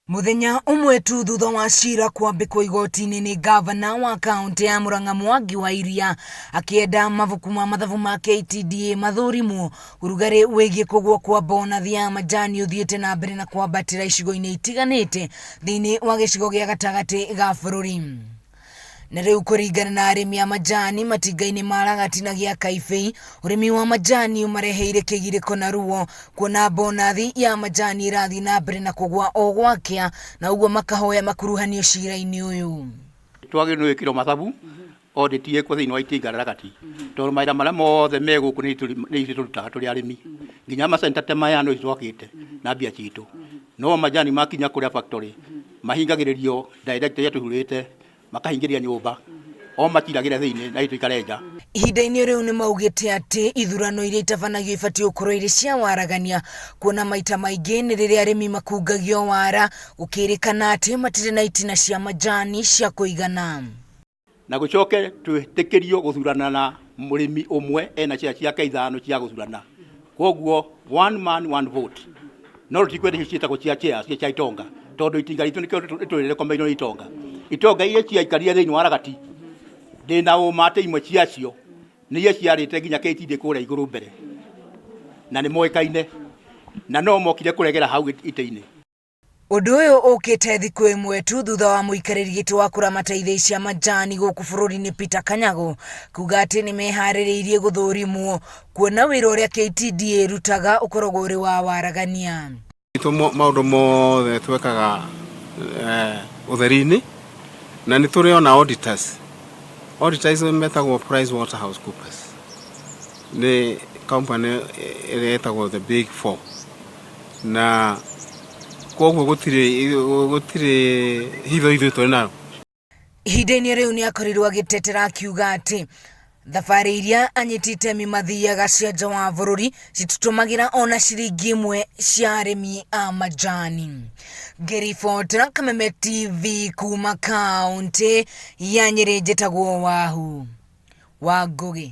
Mũthenya ũmwe tu thutha wa cira kwambĩkwo igoti-inĩ nĩ ngavana wa kaũntĩ ya Murang'a Mwangi wa Iria akĩenda mabuku ma mathabu ma KTDA mathũrimwo, ũrugarĩ wĩgiĩ kũgũa kwa bonathi ya majani ũthiĩte na mbere na kwambatĩra icigo-inĩ itiganĩte thĩinĩ wa gĩcigo gĩa gatagatĩ ga bũrũri. Na rĩu kũringana na arĩmi a majani matinga-inĩ ma Ragati na gĩa Kaibei, ũrĩmi wa majani ũmareheire kĩgirĩko na ruo kuona bonathi ya majani ĩrathiĩ na mbere na kũgwa o gwakĩa na ũguo makahoya makuruhanio cira-inĩ ũyũ. Twagĩrĩirwo nĩ gwĩkĩrwo mathabu audit ĩkwo thĩinĩ wa itinga rĩa Ragati tondũ mawĩra marĩa mothe me gũkũ nĩ ithuĩ tũrutaga tũrĩ arĩmi nginya macenta ta maya no ithuĩ twakĩte na mbia citũ no majani makinya kũrĩa factory mahingagĩrĩrio direct ĩrĩa tũhurĩte makahingĩria nyũmba o matiragĩra thĩinĩ na ithuĩ tũikare nja. Ihinda-inĩ rĩu nĩ maugĩte atĩ ithurano iria itabanagio ibatiĩ gũkorwo irĩ cia waragania kuona maita maingĩ nĩ rĩrĩa arĩmi makungagio wara gũkĩrĩkana atĩ matirĩ na itina cia majani cia kũigana. Na gũcoke twĩtĩkĩrio gũthurana na mũrĩmi ũmwe ena share ciake ithano cia gũthurana. Kwoguo one man one vote. No tũtikwenda icio ciĩtagwo cia chairs cia itonga tondũ itinga ritũ nĩkĩo rĩtũrĩrekomeirwo nĩ itonga. Itonga iria ciaikarire thĩinĩ wa Ragati ndĩna ũma atĩ imwe ciacio nĩ iria ciarĩte nginya KTDA kũrĩa igũrũ mbere na nĩ moĩkaine na no mokire kũregera hau itĩ-inĩ. Ũndũ ũyũ ũkĩte thikũ ĩmwe tu thutha wa mũikarĩri gĩtĩ wa kũramata ithĩi cia majani gũkũ bũrũri-inĩ Peter Kanyago kuga atĩ nĩ meharĩrĩirie gũthũrimwo kuona wĩra ũrĩa KTDA ĩrutaga ũkoragwo ũrĩ wa waragania. Itũ maũndũ mothe twekaga ũtheri-inĩ na nĩ tũrĩ ona auditors. Auditors metagwo Price Waterhouse Coopers. Nĩ company ĩrĩa ĩtagwo the big four. Na koguo gũtirĩ gũtirĩ hitho ithuĩ tũrĩ nayo. Ihinda-inĩ rĩu nĩ akorirwo agĩtetera akiuga atĩ thabarĩ iria anyiti itemi mathiaga cia nja wa bũrũri cititũmagĩra ona ciringi ĩmwe cia arĩmi a majani. Ngĩribotera Kameme TV kuma kaũntĩ ya Nyĩrĩ njĩtagwo Wahu wa Ngũgĩ.